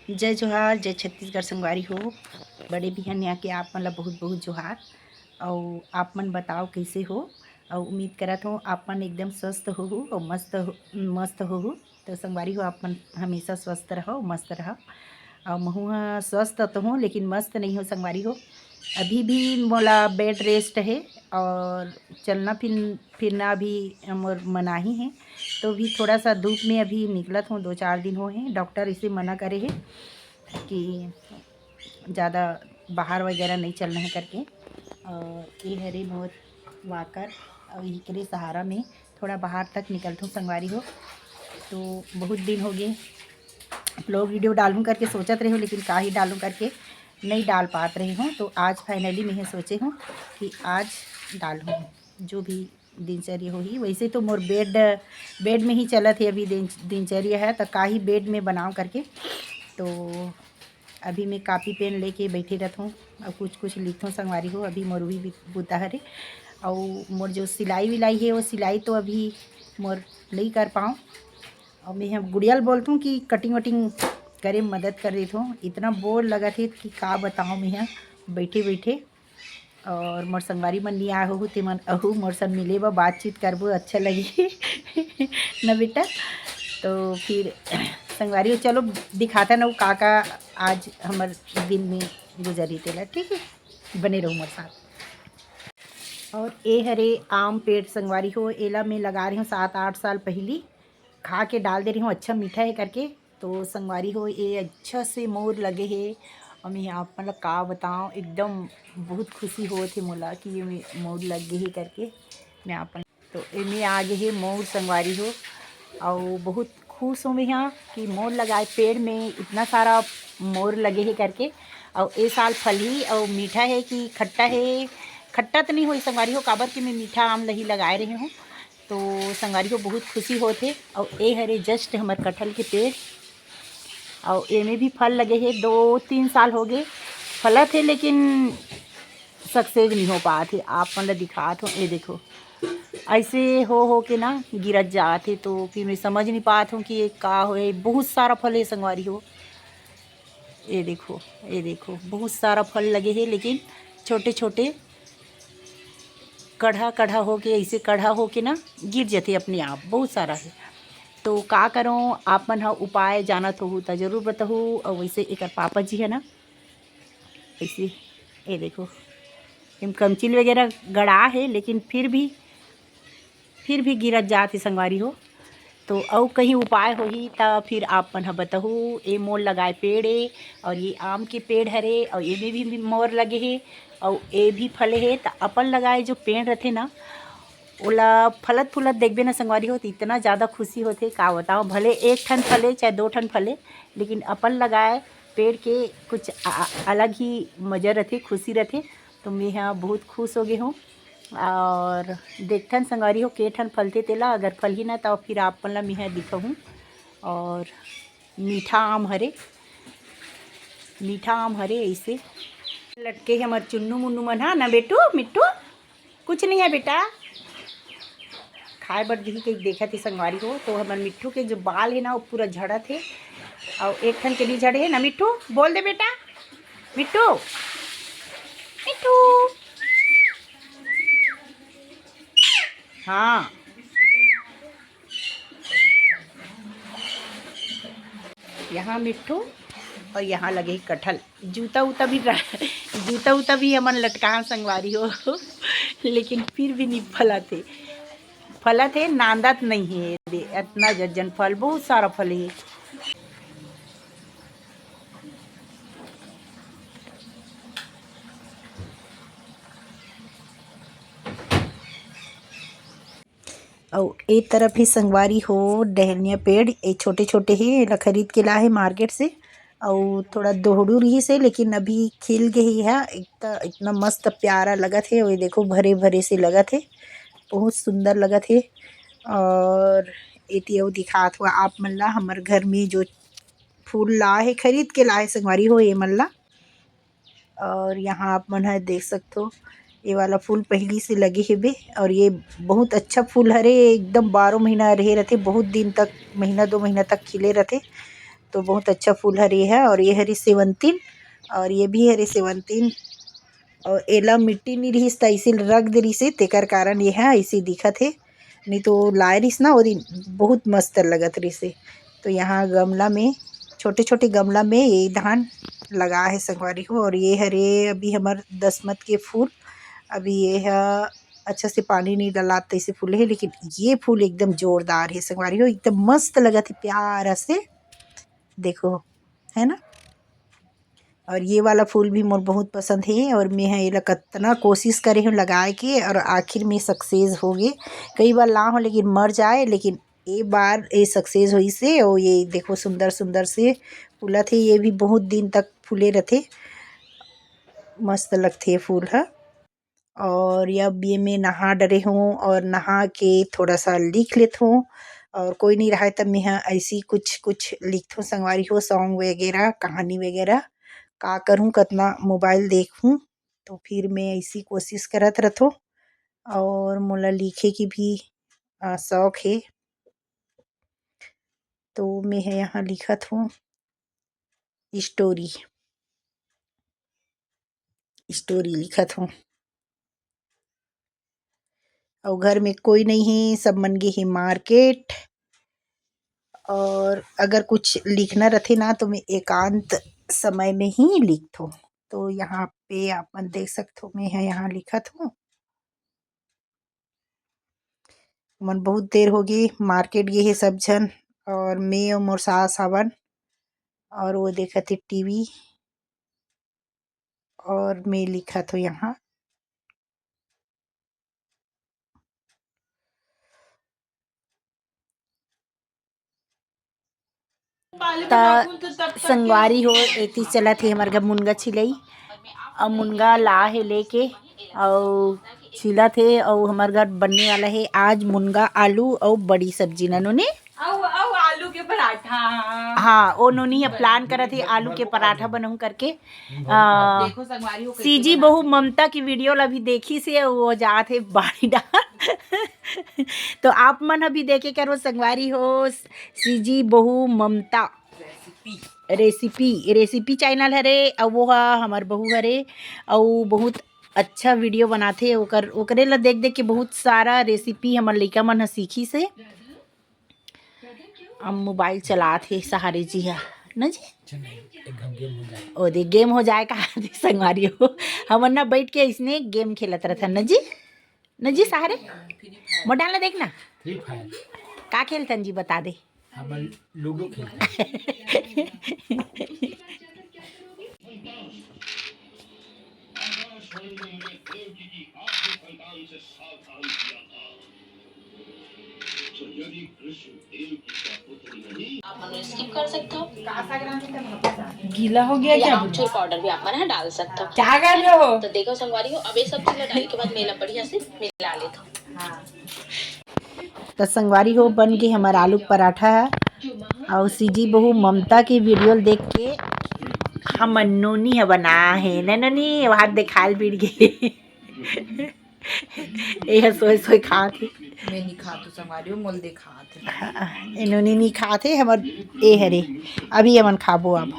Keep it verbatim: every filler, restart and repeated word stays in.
जय जोहार, जय छत्तीसगढ़ संगवारी हो। बड़े बिहनिया के आप मन ला बहुत बहुत जोहार। अउ आप मन बताओ कइसे हो? अउ उम्मीद करत हो आप मन एकदम स्वस्थ होहू अउ मस्त हो, मस्त होहू। तो संगवारी हो, आप मन हमेशा स्वस्थ रहो, मस्त रहो। अउ महू ह स्वस्थ तो हूँ, लेकिन मस्त नहीं हो संगवारी हो। अभी भी मोला बेड रेस्ट है और चलना फिर फिरना भी मोर मनाही है। तो भी थोड़ा सा धूप में अभी निकलत हूँ, दो चार दिन हो हैं, डॉक्टर इसे मना करे है कि ज़्यादा बाहर वगैरह नहीं चलना है करके। और ये हरे मोर वॉकर, और एकरे सहारा में थोड़ा बाहर तक निकलत हूँ संगवारी हो। तो बहुत दिन हो गए ब्लॉग वीडियो डालूँ करके सोचत रहे हूँ, लेकिन का ही डालूँ करके नहीं डाल पात रहे हूँ। तो आज फाइनली मैं सोचे हूँ कि आज डालूँ जो भी दिनचर्या होही। वैसे तो मोर बेड, बेड में ही चलत है अभी दिन, दिनचर्या है, तो का ही बेड में बनाओ करके। तो अभी मैं कॉपी पेन लेके बैठे रहत हूँ और कुछ कुछ लिखत हूँ संगवारी हो। अभी मोर उही बी-, बूता हरे। और मोर जो सिलाई विलाई है, वो सिलाई तो अभी मोर नहीं कर पाऊँ। और मैं ह गुड़िया ल बोलत हूँ कि कटिंग वटिंग करे मदद कर देत हूँ। इतना बोर लगत है कि का बताऊँ मैं ह बैठे बैठे। और मोर संगवारी मन नहीं आए हो, ते मन अहू मोर संग मिले बा, बातचीत करबो, अच्छा लगी ना बेटा। तो फिर संगवारी हो, चलो दिखाता ना वो का का आज हमर दिन में गुजरी तेला, ठीक है, बने रहो मोर साथ। और ए हरे आम पेड़ संगवारी हो, एला मैं लगा रही हूँ सात आठ साल पहली, खा के डाल दे रही हूँ, अच्छा मीठा है करके। तो संगवारी हो, ये अच्छा से मोर लगे हे, और मैं आप मन ला का बताऊँ, एकदम बहुत खुशी होत हे मोला कि ये में मोर लग गे हे करके। मैं आप मन, तो एमे आ गे हे मोर संगवारी हो, अउ बहुत खुश हूँ मैं यहाँ कि मोर लगाए पेड़ में इतना सारा मोर लगे हे करके। अउ ए साल फलही अउ मीठा है कि खट्टा है, खट्टा तो नहीं होई संगवारी हो, काबर कि मैं मीठा आम लही लगाए रहे हूँ। तो संगवारी हो बहुत खुशी होत हे। अउ ए हरे just हमर कटहल के पेड़, अउ एमे भी फल लगे हे, दो तीन साल हो गए फलत हे, लेकिन सक्सेस नहीं हो पात हे। आप मन ला दिखात हो, ये देखो, ऐसे हो हो के ना गिरत जात हे। तो फिर मैं समझ नहीं पात हूँ कि ये का होए। बहुत सारा फल है संगवारी हो, ये देखो, ये देखो, बहुत सारा फल लगे हे, लेकिन छोटे छोटे कढ़ा कढ़ा होके, ऐसे कढ़ा होके ना गिर जथे अपने आप, बहुत सारा है। तो का करो, आप मन ह उपाय जानत होहू त जरूर बताहू। और वैसे एकर पापा जी है ना, ऐसे, ये देखो, एम कमचिल वगैरह गड़ा है, लेकिन फिर भी, फिर भी गिरत जात है संगवारी हो। तो अउ कहीं उपाय होही त फिर आप मन ह बताहू। ए मोर लगाए पेड़ ए, और ये आम के पेड़ हरे, और एमे भी मोर लगे हे, और ए भी फले हे। त अपन लगाए जो पेड़ रथे ना, ओला फलत फूलत देखबे ना संगवारी हो, त इतना ज़्यादा खुशी होथे, का बताओ। भले एक ठन फले चाहे दो ठन फले, लेकिन अपन लगाए पेड़ के कुछ आ-, अलग ही मज़ा रथे, खुशी रथे। तो मैं ह बहुत खुश हो गे हूँ। और देखथन संगवारी हो, के ठन फलथे तेला, अगर फलही ना, तो फिर आप मन ला मैं ह दिखाहूँ। और मीठा आम हरे, मीठा आम हरे, ऐसे लटके हे हमर चुन्नू मुन्नू मन ह ना बेटू, मिट्टू, कुछ नहीं है बेटा, खाए बर दिही कहिके देखत हे संगवारी हो। तो हमर मिट्टू के जो बाल है ना, वो पूरा झड़त हे, और एक ठन के नहीं झड़े है ना। मिट्टू, बोल दे बेटा, मिट्टू, मिट्टू। हाँ, यहाँ मिट्टू और यहाँ लगे कटहल। जूता उता भी रह-, जूता उता भी हमन लटकान संगवारी हो, लेकिन फिर भी नहीं फलत हे, फलत हे, नांदत नहीं है। दे, इतना जज्जन फल, बहुत सारा फल है। अउ ए तरफ ही संगवारी हो डहेलिया पेड़, ए छोटे-छोटे हे, एला खरीद के लाए हे मार्केट से। अउ थोड़ा दोहड़ू रहिस हे, लेकिन अभी खिल गे हे, ह एक त इतना मस्त प्यारा लगत हे। अउ ये देखो भरे-भरे से लगत हे, बहुत सुंदर लगत हे। और एती अउ दिखात हुआ आप मन ला हमर घर में जो फूल लाए हे, खरीद के लाए हे संगवारी हो ये मन ला। और यहाँ आप मन ह देख सकथो, ये वाला फूल पहली से लगे हेबे, और ये बहुत अच्छा फूल हरे, एकदम बारह महीना रहे रहथे, बहुत दिन तक, महीना दो महीना तक खिले रहथे। तो बहुत अच्छा फूल हरे है। और ये हरे सेवंतिन, और ये भी हरे सेवंतिन। और एला मिट्टी नहीं रहिस त ऐसे रख दे रहिस हे, तेकर कारण ये है ऐसे दिखत हे। नहीं तो लाए रहिस ना वो दिन, बहुत मस्त लगत रहिस हे। तो यहाँ गमला में, छोटे छोटे गमला में ये धान लगा है संगवारी हो। और ये हरे अभी हमर दसमत के फूल, अभी ये है अच्छा से पानी नहीं डलात तैसे फूले है, लेकिन ये फूल एकदम जोरदार है संगवारी हो, एकदम मस्त लगत है प्यारा से। देखो, है ना। और ये वाला फूल भी मोर बहुत पसंद है और मैं ह एला कतना कोशिश करे हूँ लगाए के और आखिर में सक्सेस हो गए। कई बार ला हो लेकिन मर जाए, लेकिन ये बार ये सक्सेस होइस हे। और ये देखो सुंदर सुंदर से फूलत हे, ये भी बहुत दिन तक फूले रहते, मस्त लगते ये फूल ह। और अब ये मैं नहा डरे हूँ और नहा के थोड़ा सा लिख लेत हूँ। और कोई नहीं रहा है तब मैं ह ऐसी कुछ कुछ लिखत हूँ संगवारी हो, सॉन्ग वगैरह, कहानी वगैरह, का करूँ, कतना मोबाइल देखूँ। तो फिर मैं ऐसी कोशिश करत रहत हूँ। और मोला लिखे की भी अ, शौक है। तो मैं ह यहाँ लिखत हूँ स्टोरी, स्टोरी लिखत हूँ। और घर में कोई नहीं है, सब मन गे हे मार्केट। और अगर कुछ लिखना रहते ना तो मैं एकांत समय में ही लिखत हूँ। तो यहाँ पे आप मन देख सकत हो, मैं ह यहाँ लिखत हूँ। मन बहुत देर हो गई, मार्केट गए हे सब झन, और मैं और मोर सास हवन, और वो देखत हे टीवी, और मैं लिखत हूँ यहाँ। त संगवारी हो, एती चलत हे हमर घर मुनगा छिलई, अउ मुनगा ला हे लेके, अउ छिलत हे, अउ हमर घर बनने वाला हे आज मुनगा, आलू अउ बड़ी सब्जी। ना नोनी? अउ, अउ आलू के पराठा। हाँ, ओ नोनी ह प्लान करत हे आलू के पराठा बनाहूँ करके। आ, देखो संगवारी हो, सीजी बहू ममता की वीडियो ला भी देखिस हे, वो जात हे बाड़ी डाल। तो आप मन ह भी देखे करो संगवारी हो, सीजी बहू ममता रेसिपी, रेसिपी चैनल हरे, अउ वो ह हमर बहू हरे, अउ बहुत अच्छा वीडियो बनाथे। ओकर, ओकरे ला देख देख के बहुत सारा रेसिपी हमर लइका मन ह सीखिस हे। अब मोबाइल चलात हे सहारे जी ह, न जी? चल, एक घंटे में हो जाए। ओ दे, गेम हो जाए का दे संगवारी हो। हमन ना बैठ के इसने गेम खेलत रहथन न जी, न जी सहारे? मोर डाल ना देख ना। Free fire. का खेलथन जी, बता दे। हमन लूडो खेलथन। आप मन स्किप कर सकते हो। गीला हो गया ये क्या? आमचूर पाउडर भी आप मन यहाँ डाल सकते हो। क्या कर रहे हो? तो देखो संगवारी हो, अब ये सब चीजें डालने के बाद मैं ला बढ़िया से मिला लेता हूँ। तो संगवारी हो, बन गे हमर आलू के पराठा ह। अउ सीजी बहू ममता के वीडियो ल देख के हमर नोनी ह बना हे न नोनी, वहाँ देखाल बिड़ गे। ए ह सोए सोए खात हे। मैं नहीं खात हूँ संगवारी हो, मोल दे खात हे। हाँ, ए नोनी नहीं खात हे, हमर ए हरे। अभी हमन खाबो अब।